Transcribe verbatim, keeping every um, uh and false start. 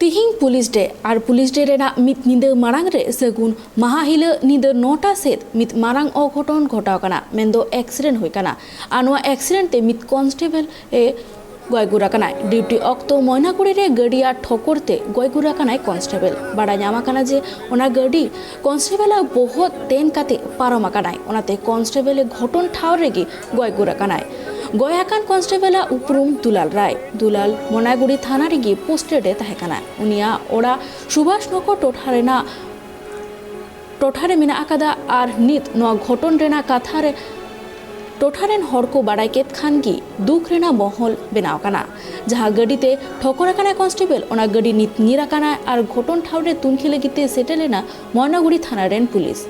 ᱛᱤᱦᱤᱧ ᱯᱩᱞᱤᱥ ᱰᱮ ᱟᱨ ᱯᱩᱞᱤᱥ ᱰᱮ ᱨᱮᱱᱟᱜ ᱢᱤᱫ ᱧᱤᱫᱟᱹ ᱢᱟᱲᱟᱝ ᱨᱮ ᱥᱟᱹᱜᱩᱱ ᱢᱟᱦᱟ ᱦᱤᱞᱳᱜ ᱧᱤᱫᱟᱹ ᱱᱚᱴᱟ ᱥᱮᱫ ᱢᱤᱫ ᱢᱟᱨᱟᱝ ᱚᱜᱷᱚᱴᱚᱱ ᱜᱷᱚᱴᱟᱣ ᱠᱟᱱᱟ, ᱢᱮᱱᱫᱚ ᱮᱠᱥᱤᱰᱮᱱᱴ ᱦᱩᱭ ᱠᱟᱱᱟ᱾ ᱟᱨ ᱱᱚᱣᱟ ᱮᱠᱥᱤᱰᱮᱱᱴ ᱛᱮ ᱢᱤᱫ ᱠᱚᱱᱥᱴᱮᱵᱚᱞ ᱮ ᱜᱚᱭ ᱜᱩᱨ ᱟᱠᱟᱱᱟᱭ᱾ ᱰᱤᱭᱩᱴᱤ ᱚᱠᱛᱚ ᱢᱚᱭᱱᱟᱜᱩᱲᱤ ᱨᱮ ᱜᱟᱹᱰᱤᱭᱟᱜ ᱴᱷᱚᱠᱚᱨ ᱛᱮ ᱜᱚᱭ ᱜᱩᱨ ᱟᱠᱟᱱᱟᱭ ᱠᱚᱱᱥᱴᱮᱵᱚᱞ᱾ ᱵᱟᱲᱟᱭ ᱧᱟᱢ ᱟᱠᱟᱱᱟ ᱡᱮ ᱚᱱᱟ ᱜᱟᱹᱰᱤ ᱠᱚᱱᱥᱴᱮᱵᱚᱞ ᱟᱜ ᱵᱚᱦᱚᱜ ᱛᱮᱱ ᱠᱟᱛᱮ ᱯᱟᱨᱚᱢ ᱟᱠᱟᱱᱟᱭ, ᱚᱱᱟᱛᱮ ᱠᱚᱱᱥᱴᱮᱵᱚᱞ ᱮ ᱜᱷᱚᱴᱚᱱ ᱴᱷᱟᱶ ᱨᱮᱜᱮ ᱜᱚᱭ ᱜᱩᱨ ᱟᱠᱟᱱᱟᱭ᱾ ᱜᱚᱭ ᱟᱠᱟᱱ ᱠᱚᱱᱥᱴᱮᱵᱚᱞ ᱟᱜ ᱩᱯᱨᱩᱢ ᱫᱩᱞᱟᱞ ᱨᱟᱭ᱾ ᱫᱩᱞᱟᱞ ᱢᱚᱭᱱᱟᱜᱩᱲᱤ ᱛᱷᱟᱱᱟ ᱨᱮᱜᱮ ᱯᱳᱥᱴᱮᱰ ᱮ ᱛᱟᱦᱮᱸ ᱠᱟᱱᱟ᱾ ᱩᱱᱤᱭᱟᱜ ᱚᱲᱟᱜ ᱥᱩᱵᱷᱟᱥ ᱱᱚᱜᱚᱨ ᱴᱚᱴᱷᱟ ᱨᱮᱱᱟᱜ ᱴᱚᱴᱷᱟ ᱨᱮ ᱢᱮᱱᱟᱜ ᱟᱠᱟᱫᱟ᱾ ᱟᱨ ᱱᱤᱛ ᱱᱚᱣᱟ ᱜᱷᱚᱴᱚᱱ ᱨᱮᱱᱟᱜ ᱠᱟᱛᱷᱟ ᱨᱮ ᱴᱚᱴᱷᱟ ᱨᱮᱱ ᱦᱚᱲ ᱠᱚ ᱵᱟᱲᱟᱭ ᱠᱮᱫ ᱠᱷᱟᱱ ᱜᱮ ᱫᱩᱠ ᱨᱮᱱᱟᱜ ᱢᱚᱦᱚᱞ ᱵᱮᱱᱟᱣ ᱠᱟᱱᱟ᱾ ᱡᱟᱦᱟᱸ ᱜᱟᱹᱰᱤ ᱛᱮ ᱴᱷᱚᱠᱚᱨ ᱟᱠᱟᱱᱟᱭ ᱠᱚᱱᱥᱴᱮᱵᱚᱞ, ᱚᱱᱟ ᱜᱟᱹᱰᱤ ᱱᱤᱛ ᱧᱤᱨ ᱟᱠᱟᱱᱟ ᱟᱨ ᱜᱷᱚᱴᱚᱱ ᱴᱷᱟᱶ ᱨᱮ ᱛᱩᱱᱠᱷᱤ ᱞᱟᱹᱜᱤᱫ ᱛᱮ ᱥᱮᱴᱮᱨ ᱞᱮᱱᱟ ᱢᱚᱭᱱᱟᱜᱩᱲᱤ ᱛᱷᱟᱱᱟ ᱨᱮᱱ ᱯᱩᱞᱤᱥ᱾